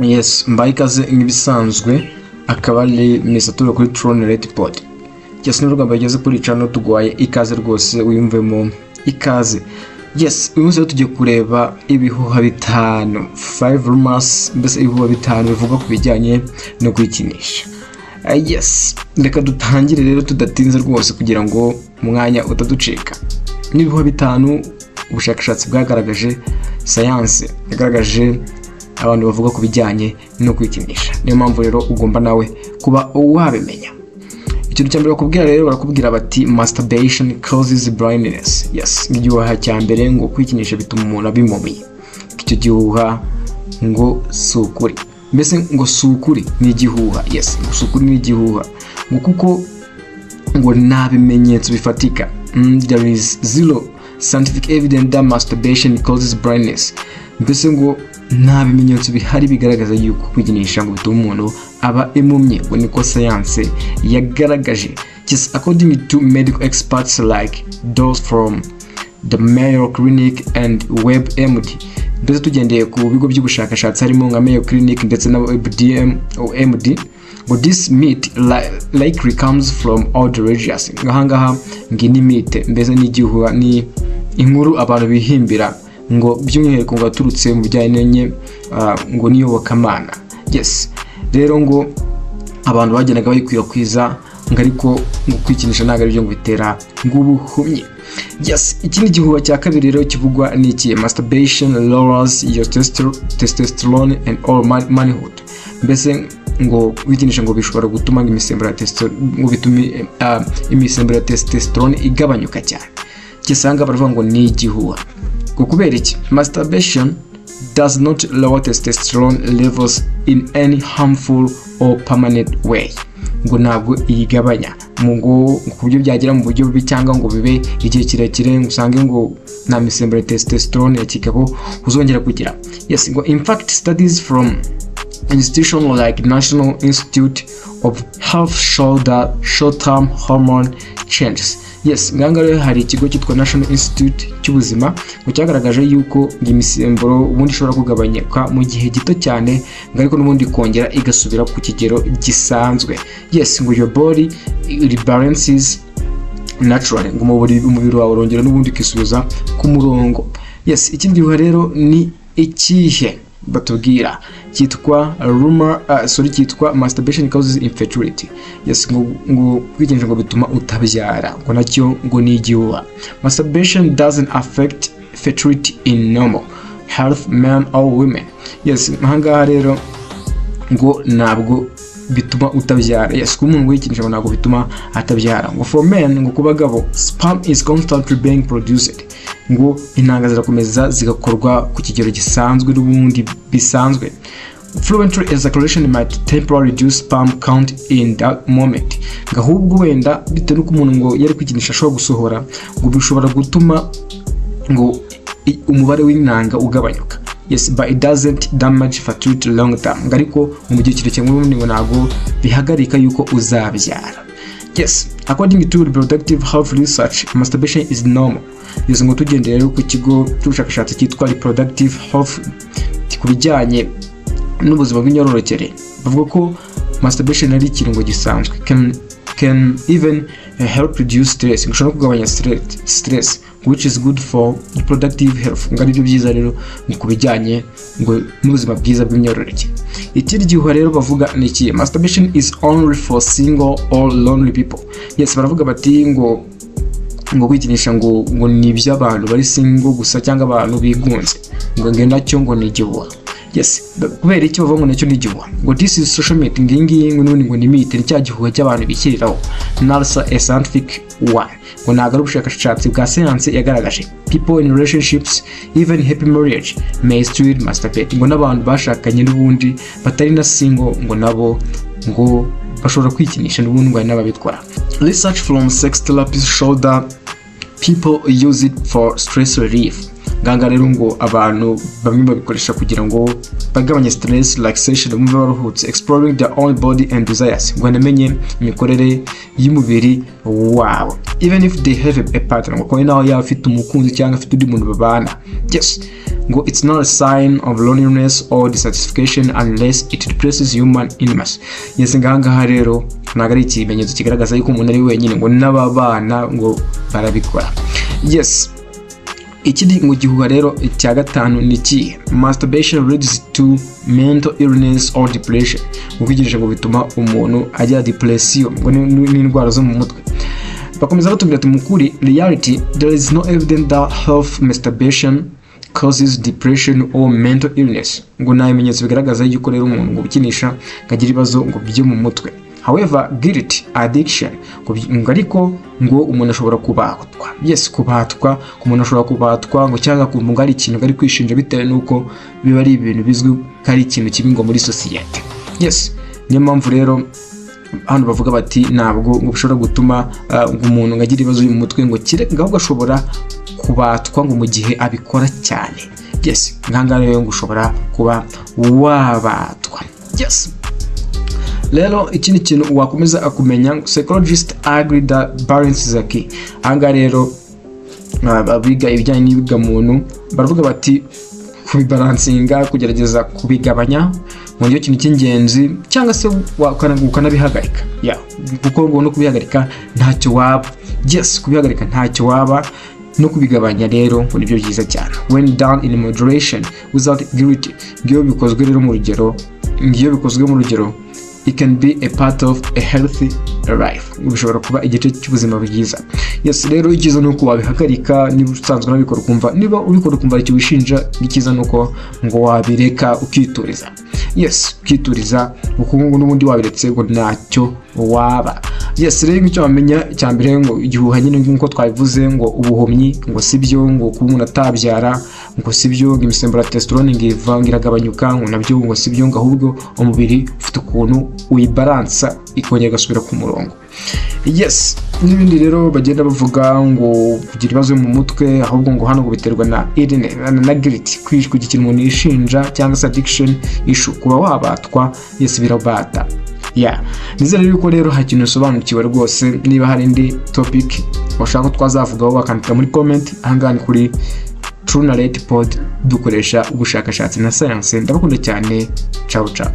Yes, mbaye ikaze nk'ibisanzwe, akaba ari Mr Turo kuri Throne Red Pod. Yes, n'urugamba bageze kuri channel, tuguhaye ikaze rwose, wiyumvemo ikaze. Yes, uyu munsi rero tugiye kureba ibihuha bitanu, five rumors, mbese ibihuha bitanu bivuga ku bijyanye no kwikinisha. Yes, reka dutangire rero tudatinze rwose kugira ngo umwanya utaducika. N'ibihuha bitanu ubushakashatsi bwagaragaje, sayanse yagaragaje abantu bavuga ku bijyanye no kwikinisha. Niyo mpamvu rero ugomba nawe kuba wabimenya. Ikintu cya mbere bakubwira rero, barakubwira bati: "Masturbation causes blindness." Yes, igihuha cya mbere ngo kwikinisha bituma umuntu aba impumyi. Icyo gihuha ngo si ukuri, mbese ngo si ukuri, ni igihuha. Yes, ngo si ukuri, ni igihuha, ngo kuko ngo nta bimenyetso bifatika. There is zero scientific evidence that masturbation causes blindness. Mbese ngo nta bimenyetso bihari bigaragaza yuko kwikinisha ngo bituma umuntu aba impumyi, ngo niko sayanse yagaragaje. Yes, according to medical experts like those from the Mayo Clinic and WebMD, mbese tugendeye ku bigo by'ubushakashatsi harimo nka Mayo Clinic ndetse na WebDM MD, ngo this myth likely comes from old religious. Ngahangaha ngo ni myth, mbese ni igihuha, ni inkuru abantu bihimbira, ngo by'umwihariko ngo aturutse mu bijyanye ngo n'iyobokamana. Yes, rero ngo abantu bagendaga bayikwirakwiza ngo, ariko ngo kwikinisha ntabwo aribyo ngo bitera ngo ubuhumyi. Yes, ikindi gihuha cya kabiri rero kivugwa ni iki: masturbation lowers your testosterone and all manhood. Mbese ngo kwikinisha ngo bishobora gutuma imisemburo ya ngo bitume imisemburo ya testosterone igabanyuka cyane. Kisanga baravuga ngo ni igihuha. Ngo kubera iki? Masturbation does not lower testosterone levels in any harmful or permanent way. Ngo ntabwo iyigabanya mu ngo ku buryo byagera mu buryo bubi cyangwa ngo bibe igihe kirekire, ngo usange ngo nta misemburo ya testosterone ya kigabo uzongera kugira. Yes, ngo in fact, studies from institutions like National Institute of Health show that short-term hormone changes. Yes, nganga rero hari ikigo cyitwa National Institute cy'ubuzima ngo cyagaragaje yuko ngo imisemburo ubundi ishobora kugabanyuka mu gihe gito cyane, ngo ariko n'ubundi ikongera igasubira ku kigero gisanzwe. Yes, ngo your body rebalances naturally, ngo umubiri wawe urongera n'ubundi ukisubiza ku murongo. Yes, ikindi gihuha rero ni ikihe batubwira? Cyitwa rumor, sorry, cyitwa masturbation causes infertility. Yes, ngo kwikinisha ngo bituma utabyara, ngo nacyo ngo ni igihuha. Masturbation doesn't affect fertility in normal health men or women. Yes, ahangaha rero ngo ntabwo bituma utabyara. Yes, kuba umuntu wikinisha ngo ntabwo bituma atabyara. Ngo for men, ngo ku bagabo, sperm is constantly being produced, ngo intanga zirakomeza zigakorwa ku kigero gisanzwe n'ubundi bisanzwe. Fluent ejaculation might temporarily reduce sperm count in that moment. Ngo ahubwo wenda bitewe n'uko umuntu ngo yari kwikinisha ashobora gusohora, ngo bishobora gutuma ngo umubare w'intanga ugabanyuka. Yes, but it doesn't damage fertility long term. Ngo ariko mu gihe kirekire n'ubundi ngo ntabwo bihagarika yuko uzabyara. Yes, according to reproductive health research, masturbation is normal. Yes, ngo tugendeye rero ku kigo cy'ubushakashatsi cyitwa reproductive health ku bijyanye n'ubuzima bw'imyororokere, bavuga ko masturbation ari ikintu gisanzwe, can even help reduce stress, ngo ushobora kugabanya stress, which is good for reproductive health. Ngo aribyo byiza rero ni ku bijyanye ngo n'ubuzima bwiza bw'imyororokere. Ikindi gihuha rero bavuga ni iki: masturbation is only for single or lonely people. Yes, baravuga bati ngo kwikinisha ngo ni iby'abantu bari single gusa cyangwa abantu bigunze, ngo nacyo ngo ni igihuha. Yes, kubera icyo bavuga ngo nacyo ni igihuha? Ngo this is social myth, ngiyi ngiyi ngo n'ubundi ngo ni myth, ni cya gihuha cy'abantu bishyiriraho, not a scientific one, ngo ntabwo ari ubushakashatsi bwa siyansi yagaragaje. People in relationships, even happy marriage, may still masturbate. Ngo n'abantu bashakanye n'ubundi batari na single, ngo nabo ngo bashobora kwikinisha n'ubundi, ngo hari n'ababikora. Research from sex therapists show that people use it for stress relief. Nganga rero ngo abantu bamwe babikoresha kugira ngo bagabanye stress, relaxation, bumve baruhutse, exploring their own body and desires, ngo banamenye imikorere y'umubiri wabo, even if they have a partner, ngo kuko nawe yaba afite umukunzi cyangwa afite undi muntu babana. Yes, Ngo it's not a sign of loneliness or dissatisfaction unless it replaces human intimacy. Yes, ngahangaha rero ntabwo ari ikimenyetso kigaragaza yuko umuntu ari wenyine, ngo n'ababana ngo barabikora. Yes, ikindi ngo gihuha rero cya gatanu ni ikihe? Masturbation leads to mental illness or depression. Ngo kwikinisha ngo bituma umuntu agira depression ngo n'indwara zo mu mutwe. Bakomeza batubwira ati mukuri reality, there is no evidence that health masturbation causes depression or mental illness. Ngo nta bimenyetso bigaragaza yuko rero umuntu ngo ukinisha ngo agira ibibazo ngo byo mu mutwe. However, guilt, addiction, ngo ariko ngo umuntu ashobora kubatwa. Yes, kubatwa, umuntu ashobora kubatwa ngo cyangwa kumva ngo ari ikintu ari kwishinja bitewe n'uko biba ari ibintu bizwi ko ari ikintu kibi ngo muri sosiyete. Yes, niyo mpamvu rero hano bavuga bati ntabwo ngo bishobora gutuma ngo umuntu ngo agire ibibazo mu mutwe, ngo ngo ahubwo ashobora kubatwa ngo mu gihe abikora cyane. Yes, ngahangaha rero ngo ushobora kuba wabatwa. Yes, rero ikindi kintu wakomeza kumenya, psychologist agree that balance is a key. Ahangaha rero abiga ibijyanye n'ibigamuntu baravuga bati kubibalancinga, kugerageza kubigabanya mu buryo kintu cy'ingenzi, cyangwa se ukanabihagarika, yeah, kuko ngo no kubihagarika ntacyo waba. Yes, kubihagarika ntacyo waba, no kubigabanya rero ngo nibyo byiza cyane. When done in moderation without guilt, ngiyo bikozwe rero mu rugero, ngiyo bikozwe mu rugero, it can be a part of a healthy life, bishobora kuba igice cy'ubuzima bwiza. Yes, rero icyiza ni uko wabihagarika niba usanzwe unabikora ukumva, niba ubikora ukumva icyo wishinja, icyiza ni uko ngo wabireka ukituriza. Yes, ukituriza, kuko ngubu n'ubundi wabiretse ngo ntacyo waba. Yes, rero icyo wamenya cya mbere, ngo igihuha nyine nk'uko twabivuze, ngo ubuhumyi ngo si byo, ngo kuba umuntu atabyara ngo si byo, ngo imisemburo ya testosterone ngo iva ngo iragabanyuka ngo nabyo ngo si byo, ngo ahubwo umubiri ufite ukuntu uyibalansa ikongera igasubira ku murongo. Yes, n'ibindi rero bagenda bavuga ngo kugira ibibazo mu mutwe, ahubwo ngo hano ngo biterwa na illness na guilt, kugira ikintu umuntu yishinja, cyangwa se addiction issue, kuba wabatwa. Yes, birabata. Yeah, nizere yuko rero hari ikintu usobanukiwe rwose. Niba hari indi topic washaka ko twazavugaho, wakandika muri comment. Ahangaha ni kuri True Narrate Pod, dukoresha ubushakashatsi na science. Ndabakunda cyane. Ciao ciao.